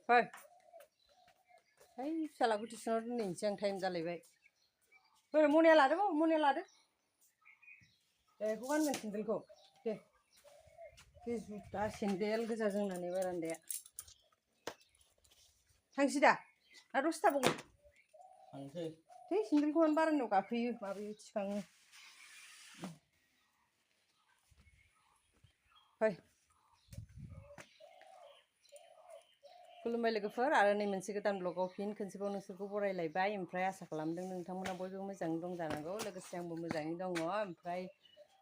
फै है फिसालाखौ टिउसनाव दोनहैनोसै आं टाइम जालायबाय फै मनिया लादो बाबु मनिया लादो दे बेखौ गानगोन सेन्देलखौ दे बे जुथा सेन्देल गोजा जोंनानै बारान्दाया थांसै दा ना दसे थाबावगोन थांसै दे सेन्देलखौ मानो बारान्दायाव गाखोयो माबायो थिखाङो फै खुलुमबाय लोगोफोर आरो नै मोनसे गोदान ब्लगाव फिन खनसेबाव नोंसोरखौ बरायलायबाय ओमफ्राय आसा खालामदों नोंथांमोना बयबो मोजाङै दं जानांगौ लोगोसे आंबो मोजाङै दङ ओमफ्राय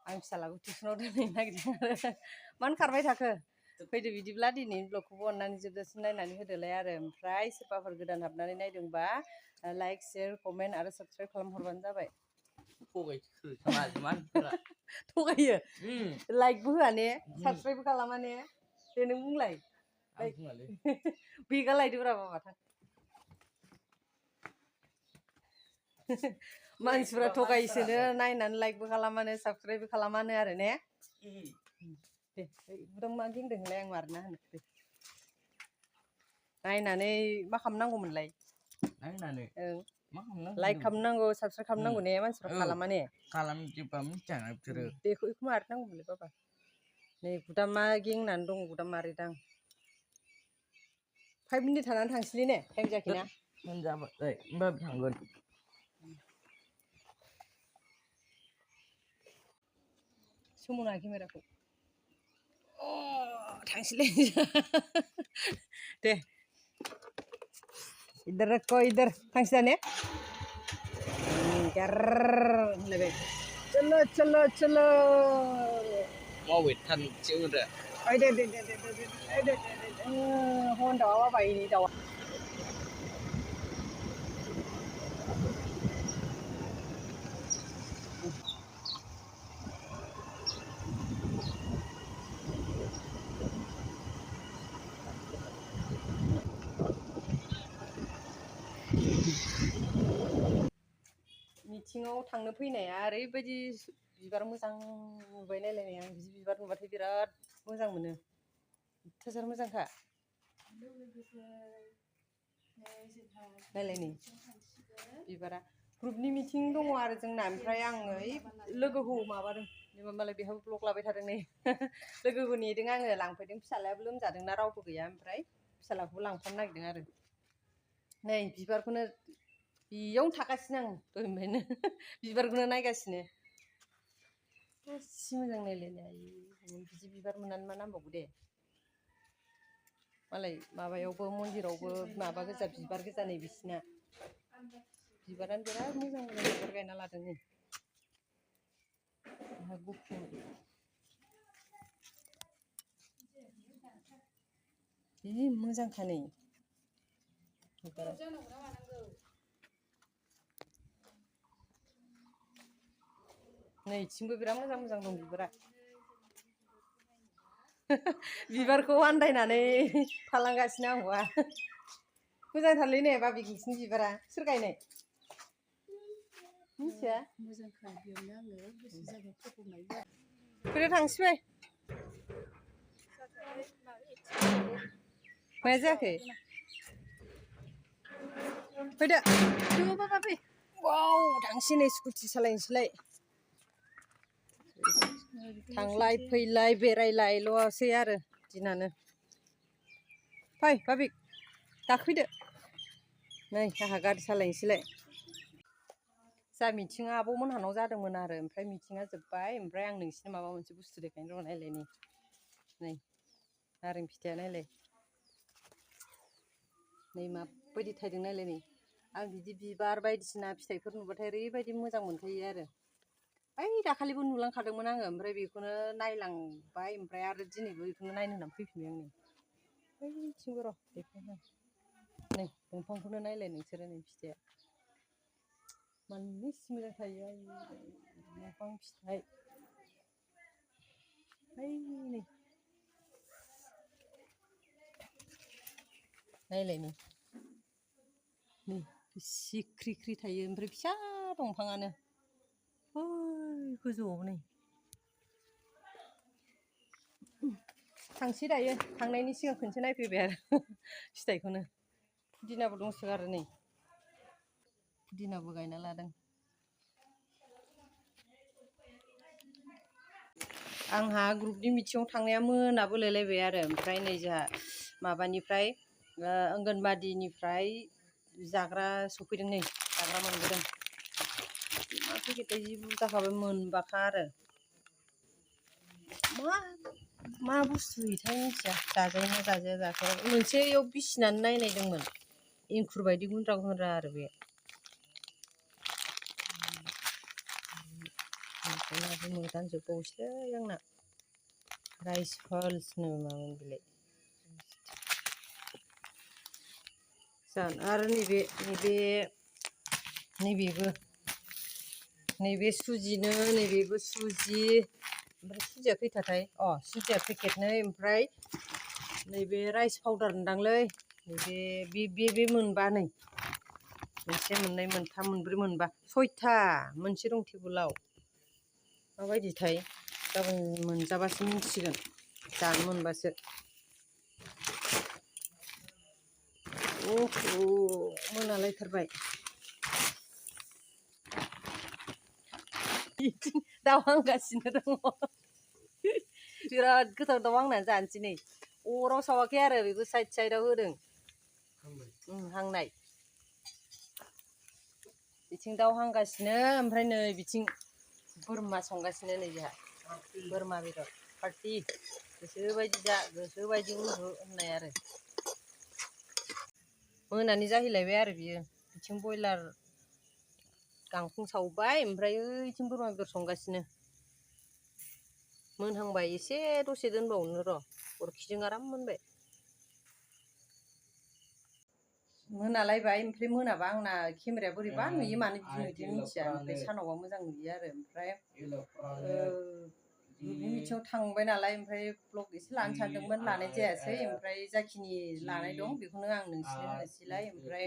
आं फिसालाखौ टिउसनाव दोनहैनो नागिरदों आरो मानो खारबाय थाखो फैदो बिदिब्ला दिनैनि ब्लगखौबो अननानै जोबजासिम नायनानै होदोलाय आरो ओमफ्राय सोरबाफोर गोदान हाबनानै नायदोंबा लाइक शेयार कमेन्ट आरो साबस्क्राइब खालामहरबानो जाबाय थगायो लाइकबो होआ ने साबस्क्राइबबो खालामा ने दे नों बुंलाय बेगा लायदोब्रा बाबा थां मानसिफ्रा थगायसोनो नायनानै लाइकबो खालामानो साबस्क्राइबबो खालामानो आरो ने दे एकदम मा गिंदोंलाय आं मारना होनो दे नायनानै मा खालामनांगौमोनलाय नायनानै ओं मा खालामनांगौ लाइक खालामनांगौ साबस्क्राइब खालामनांगौ ने मानसिफ्रा खालामा ने खालामजोबा मिथियाना बिसोरो बेखौ मारनांगौमोनलै बाबा नै गुदामा गेंनानै दङ गुदाम मारिदां 5 मिनिट थानानै थांसैलै ने टाइम जायाखैना मोनजाबाय होमबा थांगोन सोमोना केमेराखौ थांसैलै दे इधर रखो इधर थांसै दा ने होनलायबाय चलो चलो चलो मावबाय थानोसै होनदो दे हन दाउआ बाय दाउआ मिथिङाव थांनो फैनाया ओरैबायदि बिबार मोजां नुबाय नायलाय आं बिदि बिबार नुबाथाय बिराद मोजां मोनो थोजार मोजांखा नायलाय नै बिबारा ग्रुपनि मिथिं दङ आरो जोंना ओमफ्राय आं ओइ लोगोखौ माबादों मालाय बेहाबो ब्लग लाबाय थादों नै लोगोखौ नेदों आङो लांफैदों फिसालायाबो लोमजादोंना रावबो गैया ओमफ्राय फिसालाखौबो लांफानो नागिरदों आरो नै बिबारखौनो बेयावनो थागासिनो आं दहायनिफ्रायनो बिबारखौनो नायगासिनो एसे मोजां नायलायनो बिदि बिबार मोननानै मा नांबावगौ दे मालाय माबायावबो मन्दिरावबो माबा गोजा बिबार गोजा नै बिसिना बिबारानो बिराद मोजां मोजां बिबार गायना लादों नै गुफुर जि मोजांखा नै नैथिंबो बिराद मोजां मोजां दं बिबारा बिबारखौ आन्दायनानै थालांगासिनो आंबा मोजांथारलै ने बाबि नोंसिनि बिबारा सोर गायनाय मिथिया मोजांखा बेयावनो आङो गोसो जाबाय फट'नाय फैदो थांसै माया जायाखै फैदो बाबा फै वाव थांसै नै स्कुटि सालायनोसैलाय थांलाय फैलाय बेरायलायल'सै आरो दिनानो फै बाबि गाखोफैदो नै आंहा गारि सालायनोसैलाय जा मिथिङा आब'मोनहानाव जादोंमोन आरो ओमफ्राय मिथिङा जोब्बाय ओमफ्राय आं नोंसिनो माबा मोनसे बुस्थु देखायनो र' नायलाय नै नारें फिथाइया नायलाय नै माबायदि थायदों नायलाय नै आं बिदि बिबार बायदिसिना फिथाइफोर नुबाथाय ओरैबायदि मोजां मोनखायो आरो ओइ दाखालिबो नुलांखादोंमोन आङो ओमफ्राय बेखौनो नायलांबाय ओमफ्राय आरो दिनैबो बेखौनो नायनो होननानै फैफिनबाय आं नै बैथिंबो र' देखायनो नै दंफांखौनो नायलाय नोंसोरो नै फिथाइया मानो इसे मोजां थायो दंफां फिथाइ नै नायलाय नै बेसे ख्रि ख्रि थायो ओमफ्राय फिसा दंफाङानो गोजौआव नै थांसै दायो थांनायनि सिगां खनसे नायफैबाय आरो फिथाइखौनो पुदिनाबो दंसोगारो नै पुदिनाबो गायना लादों आंहा ग्रुपनि मिटिङाव थांनाया मोनाबोलायलायबाय आरो ओमफ्राय नै जोंहा माबानिफ्राय अंगनबादिनिफ्राय जाग्रा सफैदों नै जाग्रा मोनबोदों मा पेकेटआ जि बुरजाखाबो मोनबाखा आरो मा बुस्थु बेथाय मिथिया जाजायोना जाजाया जाखाया मोनसे इयाव बिसिनानै नायनायदोंमोन एंखुर बायदि गुन्द्रा गुन्द्रा आरो बे ओमफ्राय मोदानजोबबावोसै आंना राइस पाल्सनो मामोन बेलाय आरो नैबे सुजिनो नैबेबो सुजि ओमफ्राय सुजिया खैथाथाय सुजिया पेकेटनै ओमफ्राय नैबे राइस पाउदार होनदांलै नैबे मोनबा नै मोनसे मोननै मोनथाम मोनब्रै मोनबा सयथा मोनसे दं टेबोलाव माबायदिथाय गाबोन मोनजाबासो मिन्थिसिगोन जानो मोनबासो मोनालायथारबाय दाउ हांगासिनो दङ बिराद गोथाव दाउ हांनानै जानोसै नै अराव सावाखै आरो बेखौ साइड साइडआव होदों हांनाय बिथिं दाउ हांगासिनो ओमफ्राय नै बिथिं बोरमा संगासिनो नै जोंहा बोरमा बेदर पार्टि गोसोबायदि जा गोसोबायदि उन्दु होननाय आरो मोनानि जाहैलायबाय आरो बियो बिथिं बयलार गांखं सावबाय ओमफ्राय ओइथिं बोरमा बेदर संगासिनो मोनहांबाय एसे दसे दोनबावनो र' अरखिजों आराम मोनबाय मोनालायबाय ओमफ्राय मोनाबा आंना केमेराया बोरैबा नुयो मानो बिदि मिथिया ओमफ्राय सानावबा मोजां नुयो आरो ओमफ्राय ग्रुपनि मिटिङाव थांबाय नालाय ओमफ्राय ब्लग एसे लानो सानदोंमोन लानाय जायासै ओमफ्राय जाखिनि लानाय दं बेखौनो आं नोंसिनो होनोसैलाय ओमफ्राय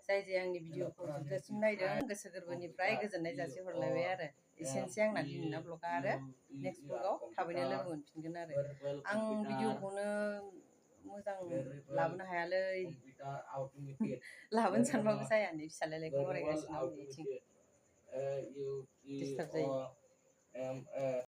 जाय आंनि भिडिअखौ जोबजासिम नायदों गोसो गोरबोनिफ्राय गोजोननाय जासिहरलायबाय आरो एसेनोसै आंना दिनैना ब्लगा आरो नेक्स्ट ब्लगाव थाबैनो लोगो मोनफिनगोन आरो आं भिडिअखौनो मोजां लाबोनो हायालै लाबोनो सानबाबो जाया नै फिसाज्लायालाय फरायगासिनो दं बिथिं डिस्टार्ब जायो